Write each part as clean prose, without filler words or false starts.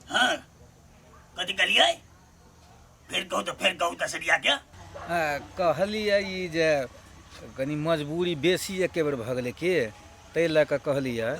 हाँ कथी कहलियै फेर कहू तऽ फेर कहू तऽ सरिया के कहलियै ई जे कनि मजबूरी बेसी एके बेर भऽ गेलै की ताहि लऽ कऽ कहलियै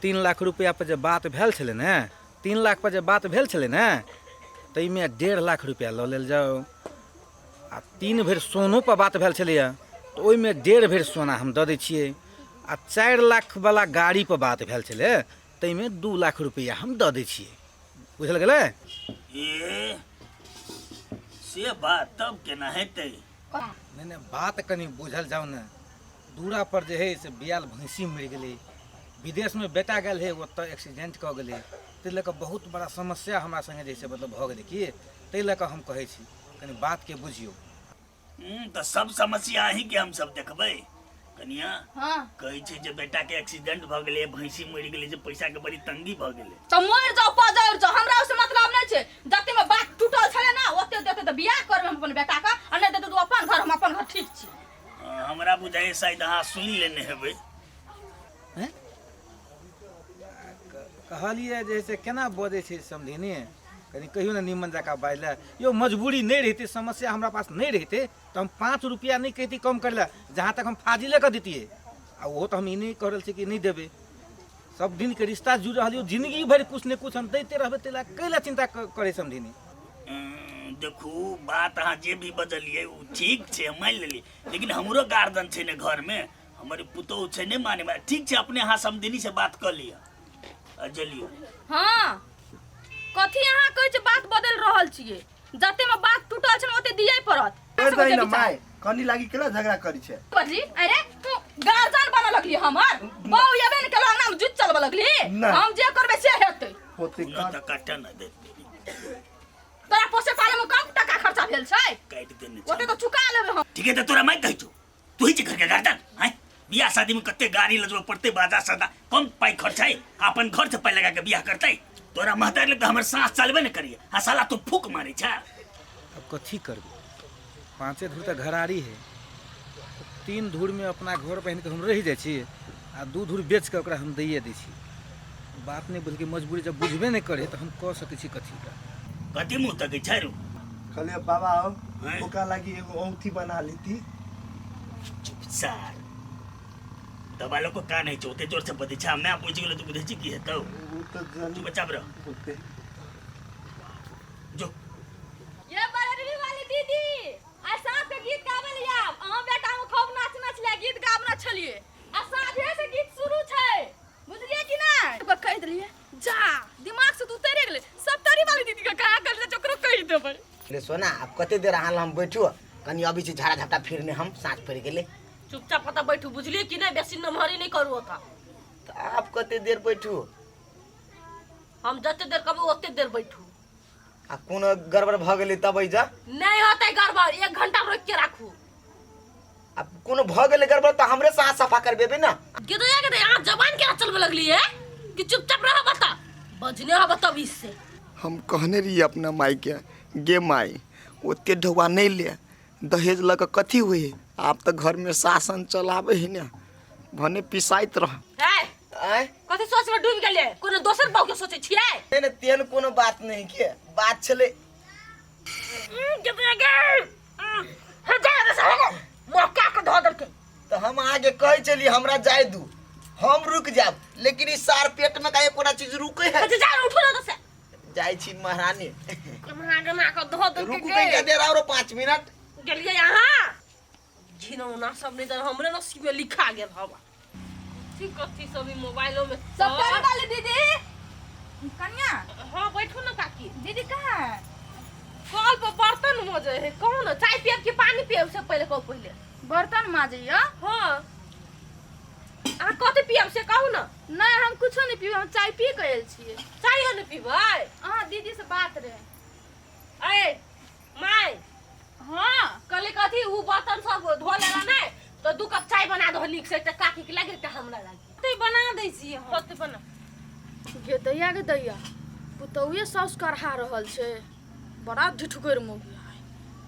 3 लाख रुपैआपर जे बात भेल छलै ने, 3 लाखपर जे बात भेल छलै ने, ताहिमे 1.5 लाख रुपैआ लऽ लेल जाउ। आ 3 भरि सोनोपर बात भेल छलैए, तऽ ओहिमे 1.5 भरि सोना हम दऽ दै छियै। आ 4 लाखवला गाड़ीपर बात भेल छलै, ताहिमे 2 लाख रुपैआ हम दऽ दै छियै। बुझल गेलै? ए, से बात तब केना हेतै? नहि नहि, बात कनि बुझल जाउ ने। दूरा पर जे है से बियाल भैंसी मरि गेलै, विदेशमे बेटा गेल है, ओतऽ एक्सीडेंट कऽ गेलै। ताहि लऽ कऽ बहुत बड़ा समस्या हमरा संगे जे छै मतलब भऽ गेलै की, ताहि लऽ कऽ हम कहै छी, कनि बातके बुझियौ। तऽ सब समस्या अहीं के हम सब देखबै कनिया? हाँ। कहै छै जे बेटा के एक्सीडेंट भऽ गेलै, भैंसी मरि गेलै, जे पैसा के बड़ी तंगी भऽ गेलै। तऽ मरि जाओ, पजरि जाओ, हमरा ओहिसँ मतलब नहि छै। जते में बात टूटल छलै ने, ओते देते तऽ बियाह करबै हम अपन बेटा के, आ नहि देते तऽ अपन घर, हम अपन घर, ठीक छी। हँ, हमरा बुझाइए शायद अहाँ सुनि लेने हेबै। हैं? कहलियै जे से केना बजै छै समधिनी, कनि कहियौ ने निमन जकाँ बाजि लए। यौ, मजबूरी नहि रहितै, समस्या हमरा पास नहि रहितै, तऽ हम 5 रुपैआ नहि कहिती कम करै लए। जहाँ तक हम फाजिले कऽ दितियै। आ ओहो तऽ हम ई नहि कहि रहल छी कि नहि देबै। सब दिनके रिश्ता जुड़ि रहल यौ, जिंदगी भरि किछु ने किछु हम दैते रहबै, ताहि लए कै लए चिन्ता करै समधिनी? देखू, बात अहाँ जे भी बजलियै ओ ठीक छै, हम मानि लेलियै, लेकिन हमरो गार्जन छै ने घरमे, हमर पुतोहु छै, नहि माने। ठीक छै, अपने अहाँ समधिनी से बात कऽ लिअ आ जलियौ। हाँ, कथी अहाँ कहै छै? बात बदलि रहल छियै। जते में बात टूटल छै ने, ओते दियै पड़त। कर दही ने माय, कनी लागी केला झगड़ा करी छै? बजली, अरे तू गार्जियन बनऽ लगली, हमर बहू एबे ने केलौ, अंगना में जुत चलबऽ लगली। नहि। हम जे करबै से हेतै। होते कोनो कर। तऽ काटऽ न दे। तोरा पोसे पाले में कम टका खर्चा भेल छै? काटि देने ओते छै। तऽ चुका लेबै हम। ठीक है, तऽ तोरा माय कहै छौ, तू ही छै घर के गार्जियन हैं। बियाह शादी में कते गाड़ी लजबऽ पड़तै, बाजा सादा, कम पाई खर्च है? अपन घर से पाई लगा के बियाह करतै? तोरा महतारी लग तऽ हमर साँस चलबे ने करिए, आ साला तू फूक मारै छै। अब कथी करबै? पाँचे धूर तऽ घरारी है, 3 धूरमे अपना घर पहिन कऽ हम रहि जाइ छी आ 2 धूर बेच कऽ ओकरा हम दैए दै छी। बात नहि बुझलकै, मजबूरी जब बुझबे नहि करै तऽ हम कऽ सकै छी कथी ओकरा? कथी मुँह तकै छै रू? कहलियै बाबा हौ, हैं? ओकरा लागी एगो औंठी बना लेती। चुप सार, दबा लोग को कान है, ओते जोर से बजै छै, मैं बुझि गेलो, तू बुझै छी की हेतौ? ओ तऽ जानी। चुपचाप रह। होते। जो। ये बरहरवी वाली दीदी, आइ साँझ के गीत गाबै लए आयब। अहाँ बेटा हम खूब नाच नाचलियै, गीत गाबना छलियै, आ साँझे से गीत शुरू छै, बुझलियै कि नहि? ओकरा कहि देलियै, जा दिमाग से तऽ उतरि गेलै। सप्तरी वाली दीदी के कहाँ कहलियै, ओकरो कहि देबै। रे सोना, आब कते देर अहाँ लग हम बैठू? कनि अबै छी झाड़ा झपटा फिरने, हम साँझ पड़ि गेलै। चुपचाप ओतऽ बैठू, बुझलियै कि नहि? बेसी नमहरी नहि करू ओतऽ। तऽ आब कते देर बैठू? हम जते देर कहबै ओते देर बैठू। आ कोनो गड़बड़ भऽ गेलै तब जा? नहि होतै गड़बड़, 1 घंटा रोकि के राखू। आ कोनो भऽ गेलै गड़बड़ तऽ हमरे से हाथ सफा करबेबै ने। गिदया गिदया, अहाँ जबान केना चलबे लगलियै कि चुपचाप रह बता बजने हब तब इससे। हम कहने रहियै अपना मायके, गे माय, ओते ढौआ नहि ले, दहेज लऽ कऽ कथी होइ है। आब तऽ घरमे शासन चलाबै है ने, भने पिसाइत रह। है। आँय? कथी सोच में डूबि गेलियै? कोनो दोसर बहू के सोचै छियै? नहि नहि, तेहन कोनो बात नहि के बात छलै। गिदया गे, हे जा रे से मौका के धऽ देलकै। तऽ हम अहाँके कहै छलियै हमरा जाय दू, हम रुकि जायब, लेकिन ई सार पेट में का एकोटा चीज रुकै है? अच्छा जा, उठो ना से। जाइ छी महारानी। कमा गमा के धऽ देलकै। रुकू। गे। कनिका देर आरो, 5 मिनट। गेलियै अहाँ घिनौना सब, नहि तऽ हमरे नसीब में लिखा गेल हवा। कथी कथी सब ई मोबाइलो में। सप्तरी वाली दीदी, कन्या। हाँ, बैठू ना काकी। दीदी कहाँ है? कल पर बर्तन मजे है। कहू ना, चाय पियब कि पानी पियब, से पहले कहू पहले। बर्तन माजैया? हाँ, अहाँ कथी पियब से कहू ना। नहि, हम कुछो नहि पीब, हम चाय पी के आयल छियै। चाय नहि पीबै? अहाँ दीदी से बात रहे। अरे माय। हाँ। कहले कथी, उ बर्तन सब धो लेला नहि तो 2 कप चाय बना दहो नीक से, एकटा काकी के लागे, एकटा हमरा लागे। ते बना दै छी हम। कथी बना? गे दैया, गे दैया, पुतौए साउस कढ़ा रहल छै, बड़ा ढिठुकर मौगी है।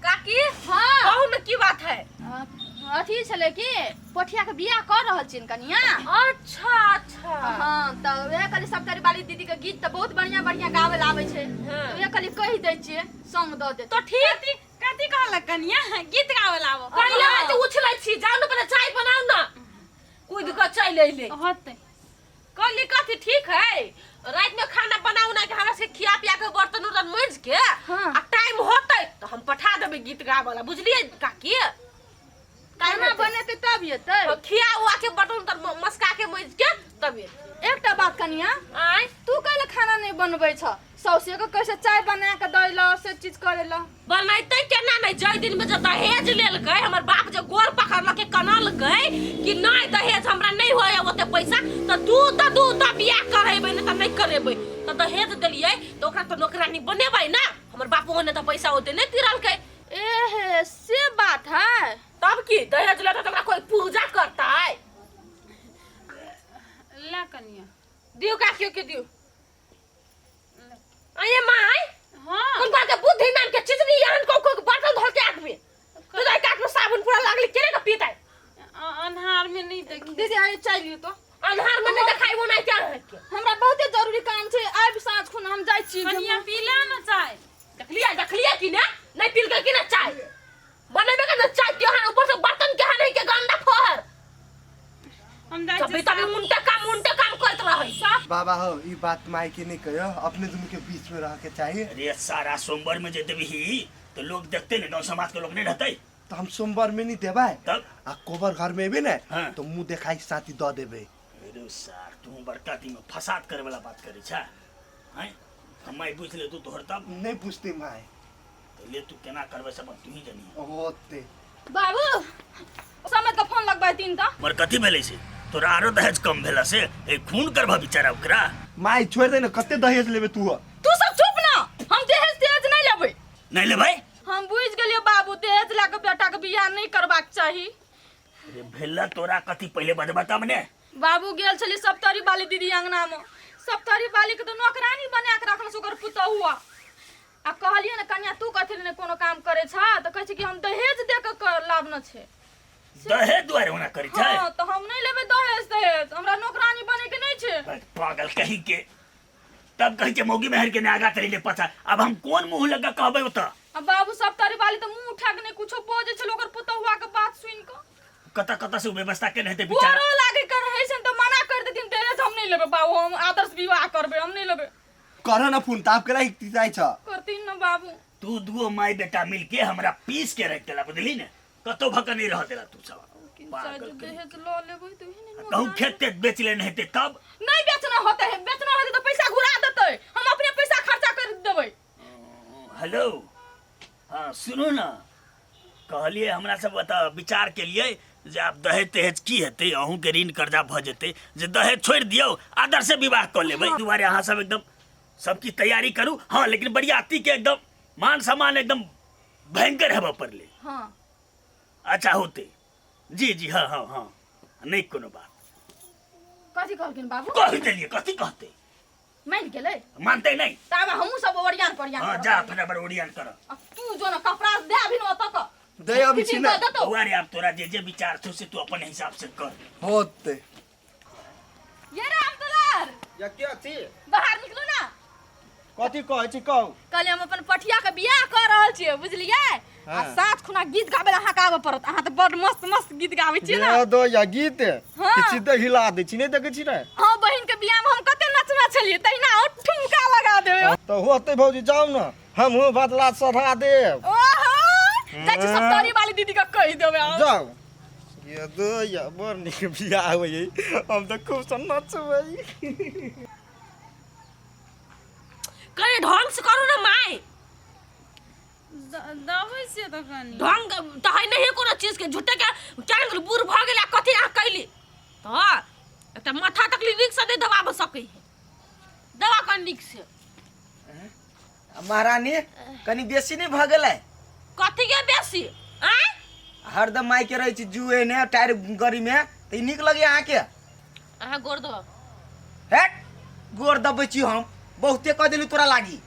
काकी। हाँ। कहू ना, की बात है? हाँ, अथी छलै कि पोठिया के बियाह कऽ रहल छियनि कनिया। अच्छा अच्छा। हाँ, तऽ वएह कहली सप्तरी वाली दीदी के गीत तऽ बहुत बढ़िया बढ़िया गाबै लए आबै छै। हाँ। तऽ वएह कहली कहि दै छियै, संग दऽ देतै। तो ठीक। कथी कहलक कनिया? गीत गाबै ला आबो। पहिले तऽ उछलै छी, जाउ ने पहिले चाय बनाउ ने, कूद कऽ चलि अयलै। होतै। कहली कथी ठीक है, रात में खाना बना उना के हमरा से खिया पिया के बर्तन उर्तन मांजि के हाँ। आ टाइम होतै तऽ हम पठा देबै गीत गाबै ला, बुझलियै काकी? खाना बनेतै तब एतै। तो खिया उआ के बर्तन उर्तन मस्का के मांजि के तब एतै। एकटा बात कनिया, आँय? तू कैले खाना नहीं बनबै छ? सौसे के कैसे चाय बना के दै ल, से चीज करे ल। बनैतै केना नहि? जाहि दिन में जे दहेज लेलकै, हमर बाप जे गोर पकड़लकै कनलकै कि नहि दहेज हमरा नहि होइए ओते पैसा, तऽ दू तऽ बियाह करेबै नहि तऽ नहि करेबै, तऽ दहेज देलियै तऽ ओकरा तऽ नौकरानी बनेबै ने। हमर बाप ओने तऽ पैसा ओते नहि तिरलकै। एहे से बात है। तब की दहेज लेतै तऽ ओकरा कोइ पूजा करतै? ला कनिया। दियौ काकियो के दियौ। अये माय। हाँ। कोन बात के बुद्धि नाम के चीज नहीं यहाँ को को बर्तन धोल के आदमी तो जाय काट में साबुन पूरा लागली केने के पीता। अन्हार में नहीं देखी। दीदी आइ चाय लियौ तो। अन्हार में नहीं देखाई वो नहीं क्या है के। हमरा बहुते जरूरी काम छै, आबि साँझ खुन हम जाइ छी। कनिया पी ले ना चाय। देखलिए देखलिए कि ने नहीं पील के कि ना चाय बनेबे के ना चाय के यहाँ ऊपर से बर्तन के यहाँ नहीं के गंदा फहर। हम जाइ तभी छी। तभी उनटे काम करत रहै। बाबा हो, ई बात माई के नहीं कहियो, अपने दुनू के बीच में रह के चाहिए। अरे सारा सोमवार में जे देबही तो लोग देखते ने, गांव समाज के लोग नहीं रहते। तो हम सोमवार में नहीं देबै। तब? आ कोबर घर में एबे ने। हाँ। तो मुंह देखाई साथी the देबै। अरे सार तू बड़का दिन में फसाद करे वाला बात करे छा हैं, हम माई पूछ ले तू तोहर तब नहीं पूछते माई। तो ले तू केना करबे सब तू ही जानी। होते। बाबू समझ के फोन लगबै तीन ता। मर कथी भेलै से तोरा आरो दहेज कम भेला से ए खून करबा बेचारा ओकरा। माई छोड़ दे ने, कते दहेज लेबे तू? तू सब चुप ना, हम दहेज तेज नहीं लेबै। नहीं लेबै? हम बुझ गेलियो बाबू, दहेज ला के बेटा के बियाह नहीं करबाक चाही। अरे भेला तोरा कथी पहिले बजबा तब ने। बाबू गेल छली सप्तरी वाली दीदी अंगना में, सप्तरी वाली के तो नौकरानी बना के रखल ओकर पुतहुआ। आ कहलियै ने कनिया तू कथी ले कोनो काम करे छ, तऽ कहै छै कि हम दहेज दे के कर लाभ न छै। दहेज दुआरे ओना करै छै? हाँ, तऽ हम नहीं लेबै दहेज दहेज, हमरा नौकरानी बने के नहीं छै। बस पागल कहीं के, तब कहै छै मौगी मेहर के नागा तरी ले पता। अब हम कोन मुंह लगा कहबै ओतऽ? आ बाबू सप्तरी वाली तऽ मुंह उठा के नहीं कुछो बजै छल ओकर पुतहुआ के बात सुनि कऽ। कतऽ कतऽ से व्यवस्था केने हेतै बेचारा? गोरो लागे के रहै छै तऽ मना कर देथिन, दहेज हम नहीं लेबै बाबू, हम आदर्श विवाह करबै, हम नहीं लेबै। कर ना फोन ताप केना जाइ छ? करथिन ना बाबू। तू दुओ माय बेटा मिलके हमरा पीस के रख देला, बुझली ने, कतौ भक नहीं रह देला तू सब। पागल कहीं। दहेज ल लेबै तऽ उहे ने। कहूँ खेत तेत बेच लेने हेतै तब? नहीं बेचना होते है, बेचना होते तो पैसा घुरा देतै, हम अपने पैसा खर्चा कर देबै। हेलो हाँ सुनू ना, कहलिए हमरा सब ओतऽ विचार केलिए जे आब दहेज तहेज की हेतै, अहूँके ऋण कर्जा भऽ जेतै, जे दहेज छोड़ि दियौ आदर्शे विवाह कऽ लेबै। दुआरे अहाँ सब एकदम सब किछु तैयारी करू। हाँ लेकिन बरियाती के एकदम मान सम्मान एकदम भयंकर हेबऽ पड़लै। हाँ। अच्छा होतै जी जी हाँ हाँ हाँ नहीं कोनो बात। कथी कहलखिन बाबू? कहि देलियै, कथी कहतै? मान गेलै? मानतै नहीं। तब हमहूँ सब ओरियान परियान हाँ, करब। जा फटाफट ओरियान कर। आ तू जो ना कपड़ा दे अभी न ओतऽ क। दे अभी छी ना। दे देतौ। बौआ रे, आब तोरा जे जे विचार छौ से तू अपन हिसाब से कर। होते। ये राम दुलार। या के अथी? बाहर निकलू ना। कथी कहै छी कहू? कहलियै हम अपन पठिया के बियाह कऽ रहल छियै, बुझलियै? आ हाँ। साँझ खुना गीत गाबै लए अहाँके आबऽ पड़त। अहाँ तऽ बड़ मस्त मस्त गीत गाबै छियै ने। ये दो या गीत। हाँ। किछु तऽ हिला दै छी, नहि देखै छी ने? हाँ, बहिन के बियाह में हम कते नचना छलियै, तहिना और ठुमका लगा देबै। तऽ होतै भौजी, जाउ ने, हमहूँ बदला सधा देब। ओहो, जाइ छी सप्तरी वाली दीदी के कहि देबै आब। जाउ। ये दो या बड़ नीक बियाह होइए, हम तऽ खूब सँ नचबै। कनि ढंग से करू ने माय। दबै छियै तऽ कनि ढंग तऽ है नहीं कोनो चीज के, झूठे के केहन बूढ़ भऽ गेल आ कथी अहाँ कैली तऽ एकटा माथा तक नीक से नहीं दबाब सकै है, दबा कनि नीक से। महारानी कनि बेसी नहि भऽ गेलै? कथी के बेसी? आँय? हरदम माय के रहै छी जुए ने टायर गाड़ी में, तऽ ई नीक लगैया अहाँके? अहाँ गोर दबाउ। हेट, गोर दबै छी हम, बहुते कह देली तोरा लागी।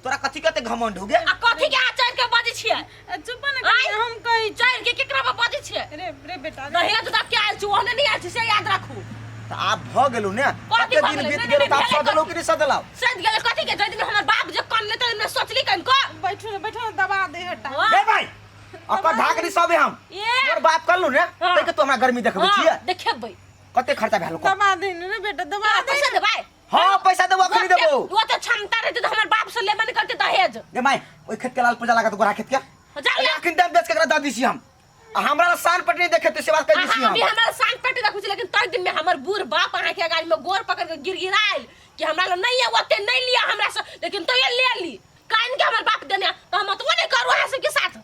तोरा कथी कते घमंड हो गेल आ कथी के अहाँ चढ़ के बजै छियै आ, चुप ने आँय? कनिया हम कहै छी चढ़ के केकरा पर बजै छियै रे रे बेटा रे। दहेज दऽ के आयल छी ओहने नहि आयल छी से याद राखू तऽ आब भऽ गेलौ ने कथी कते भऽ दिन गेलै? बीत नहि, गेलौ नहि, तऽ आब भेलै सदलौ कि नहि सदलौ सैद गेलै कथी के जै दिन हमर बाप जे कनले तै दिन सोचली कनि को बैठू ने बैठू ने दबा दे हटा रे भाई अकर ढाकरी सबे हम ए तोर बाप करलू ने हाँ। तै के तू हमरा गर्मी देखबै हाँ, छियै देखेबै कते खर्चा भेल को दबा दे ने रे बेटा दबा तोरा दे पैसा देबै हां पैसा देबो अखनी देबो वो तो क्षमता रहते तो हमर बाप से लेबे नहीं करते दहेज रे माई ओइ खेत के लाल पूजा लागत गोरा खेत के जा ले अखन दाम बेच के एकरा दऽ दी छी हम आ हमरा ला शान पटनी देखेते से बात कहि दी छी अहाँ हम भी हमरा शान पट्टी देखू छी लेकिन तै दिन में हमर बूढ़ बाप अहाँ के अगाड़ी में गोर पकड़ के गिड़गिड़ायल कि हमरा ला नहीं है ओते नहीं लिया हमरा से लेकिन तैयो ले ली कान के हमर बाप देने तो हम अतबो नहीं करू अहाँ सबके साथ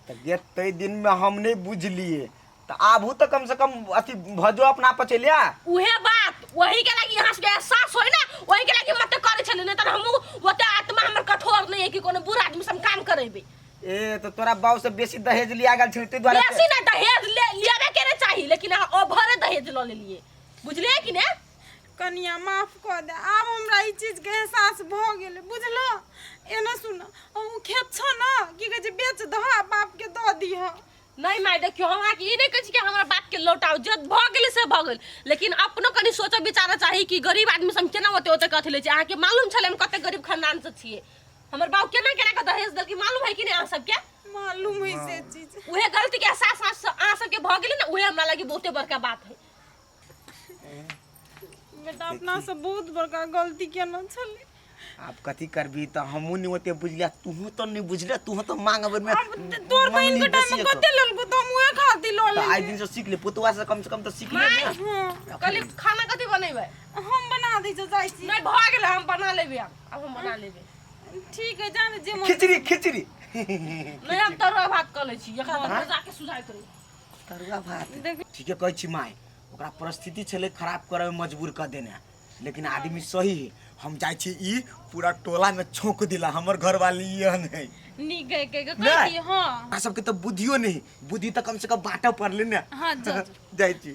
तऽ गे तै दिन में हम नहीं बुझलिए तऽ आबू तऽ कम से कम अथी भजो अपना पचेलिया उहे बात वही के लागी यहाँ सबके एहसास होय ना वही के लागी मत करे छले नहीं तऽ हमहू ओते आत्मा हमर कठोर नहीं है कि कोनो बुरा आदमी से हम काम करेबे ए तऽ तोरा बाप से बेसी दहेज लिया गेल छलै ताहि दुआरे बेसी ना दहेज ले लेबे के नहीं चाही लेकिन अहाँ ओभरे दहेज ल लेलिए बुझलिए कि ने कनिया माफ कऽ दे आब हमरा ई चीजके एहसास भऽ गेलै बुझलऽ एना सुन ओ खेत छौ ने की कहै छै बेच दह आ बापके दऽ दिहऽ नहीं माय देखियो हम अहाँके ई नहीं कहै छी कि हमरा बाप के लौटाउ जे भऽ गेलै से भऽ गेल लेकिन अपनो कनि सोचऽ विचारऽ चाही कि गरीब आदमी सब केना ओते ओते कथी लै छै अहाँके मालूम छलै हम कते गरीब खानदान से छियै हमर बाप केना केना के दहेज देलकै मालूम है कि नहीं अहाँ सबके मालूम है से चीज उहे गलती के एहसास अहाँ सबके भऽ गेलै ने उहे हमरा लागी बहुते बड़का बात है बेटा अपना सब बहुत बड़का गलती केने छली आब कथी करबी तऽ हमहूँ नहि ओते बुझलियै तूहू तऽ नहि बुझले तूहू तऽ मांग बेर में आब तोर बहिन के टाइम में कते लेलको तऽ हम उहे खातिर लऽ तऽ आइ लेलियै दिन से सीख ले पुतुआ से कम से कम तऽ सीख ले ने हाँ कहली खाना कथी बनेबै हम बना दै छियौ जाइ छी नहीं भऽ गेलै हम बना लेबै आब आब हम बना लेबै ठीक है जाने जे मन खिचड़ी खिचड़ी नहीं हम तरुआ भात कऽ लै छी एकरा तऽ मजाके सुझाइत रही तरुआ भात ठीके कहै छी माय ओकरा परिस्थिति छलै खराब करऽ में मजबूर कऽ देने लेकिन आदमी सही है हम जाइ छी ई पूरा टोला में छौंक दिला हमर घरवाली एहन है नीक है के नहि। कह दी हाँ अहाँ सबके तऽ बुद्धियो नहीं बुद्धि तऽ कम से कम बाँटऽ पड़लै ने हाँ जो जाइ छी